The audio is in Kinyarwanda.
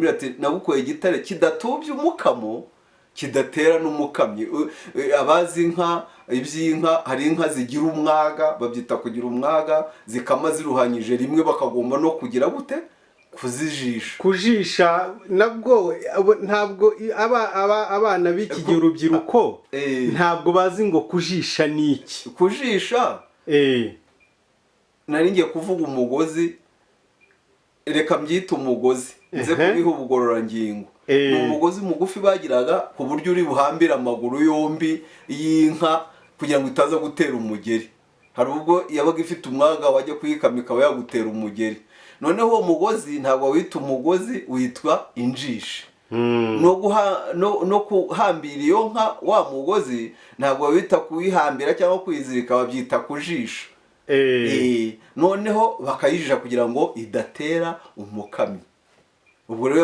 Ati nagukoye igitare kidatubya umukamo, kidatera n'umukamyi. Abazi inka, iby'inka, hari inka zigira umwaga, babyita kugira umwaga, zikama ziruhanyije rimwe, bakagomba no kugira gute? Kuzijisha. Kujisha nabwo ntabwo abana b'iki gihe, urubyiruko, ntabwo bazi ngo kujisha ni iki. Kujisha, nari ngiye kuvuga umugozi, reka mbyite umugozi, nze kubiha ubugororangingo. Ni umugozi mugufi bagiraga ku buryo uri buhambire amaguru yombi y'inka kugira ngo itaza gutera umugeri. Hari ubwo yabaga ifite umwaga, wajya kuyikama ikaba yagutera umugeri. Noneho uwo mugozi ntabwo wita umugozi, witwa injishi. No kuhambira iyo nka wa mugozi ntabwo bawita kuyihambira cyangwa kuyizirika, babyita kujisha. Noneho bakayijisha kugira ngo idatera umukamyi. Ubwo rero